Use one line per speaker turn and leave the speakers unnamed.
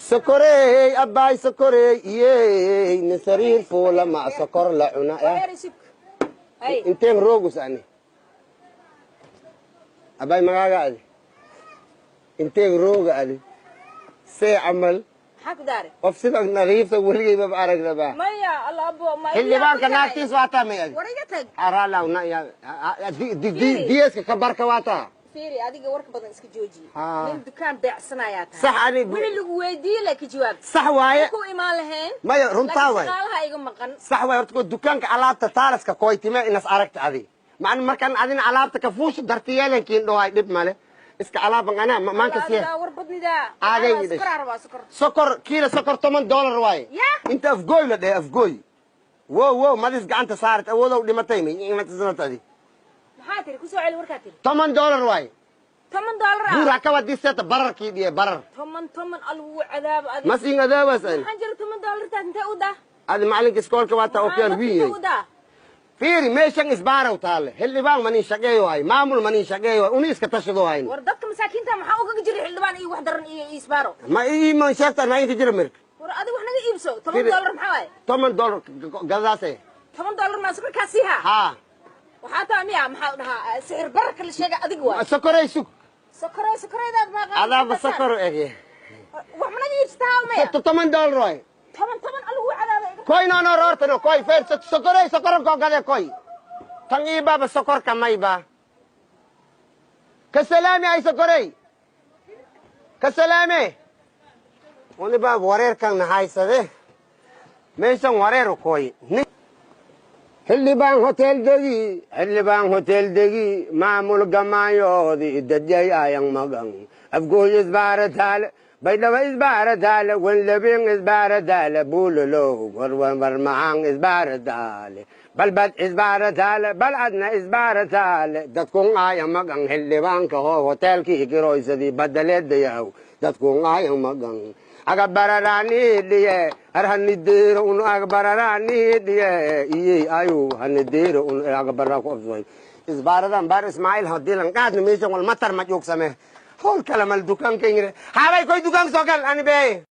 Sokorey abbaay, sokorey iyey, nin sariir fuula ma sokor la cuna. Inteen roogus ani abbaay, magaaga adi inteen rooga adi see camal? Qof sida nadiifta weligeybaba aragnaba. Xildhibaanka naagtiis waa taa may adi araalawna diyeska ka barka waa taa.
Fiiri, adiga warka badan iska jooji. Nin dukaan beecsanayaa tahay.
Sax ani.
Wixii lagu weydiiyey la ka jawaab.
Sax waaye.
Ku imaan lahayn.
Maya, runtaa waay.
Shaqaalaha iga maqan.
Sax waay. Horta dukaanka alaabta taalaska koytime inas aragta adi macna markaan adina alaabta ka fuusha dartiyeelankiin dhowaay, dhib male, iska alaaban anaa maanka siya.
War badnidaa.
Aaday.
Sokor rabaa, sokor.
Sokor, kiila sokor $10 waaye. Inta Afgooy la dhehe, Afgooy wo wo madis gacanta saarat awoodow dhimatay adi.
Maxaa tiri? Kusoo celi warkaa tiri.
$10 waaye.
$10 ah?
Buur haka wadiseta bararkii dhiye barar.
Toban toban algu cadaabo adiga.
Mas in adaawas ani.
Maxaan jira, $10 taas intee u daa?
Adi macalinka iskoolka waa taa okiyaan wiin.
U daa.
Fiiri, meeshan isbaaraw taale, xildhibaan manin shaqeeyo hay, maamul manin shaqeeyo hay, uni iska tashado hayn.
War dadka masaakiinta maxaa ugaga jiray xildhibaan iyo wax daran iyo isbaaro?
Ma ii ma sheegtaan maa inka jira mirka.
War adiga wax naga iibso. $10 maxaa waaye?
$10 gadaase.
$10 maa sokorkaa siihaa?
Haa.
Waxaa taa miya, maxaa dhahaa, sixir bararka la sheega adiga waay.
Sokorey sug.
Sokorey, sokoreydaad maa?
Adaaba sokor ege.
Wax mana iibsataa maya?
$10 waay.
Toban toban alagu cadaaba.
Koy no no roortano koy feer, sokorey, sokoran koo gade koy tan ii baaba sokorka mayba ka salaami ay sokorey ka salaame uni baab wareerkan nahaysade meeshan wareer koy. Xildhibaan hotel degi, xildhibaan hotel degi, maamul gamaayoodi dadyay ayan magan. Afgooy isbaarataale, Baydhaba isbaarataale, Wenlabin isbaarataale, Buulolow warwarmacaan isbaarataale, Balbad isbaarataale, Balcadna isbaarataale. Dadkun aaya magan xildhibaanka hoo hoteelkii kiroysadii badaleedayaw. Dadkun aaya magan agabararaaniidhiye harhanideero un agabararaaniidhiye iyey ayu hanideero un agabara ku obsay isbaaradan baar Ismaaciil hadii lan qaadna meeshan wal matar ma joogsame howl kale mal dukaanka ingire habay koy dukaanka soo gal ani bee.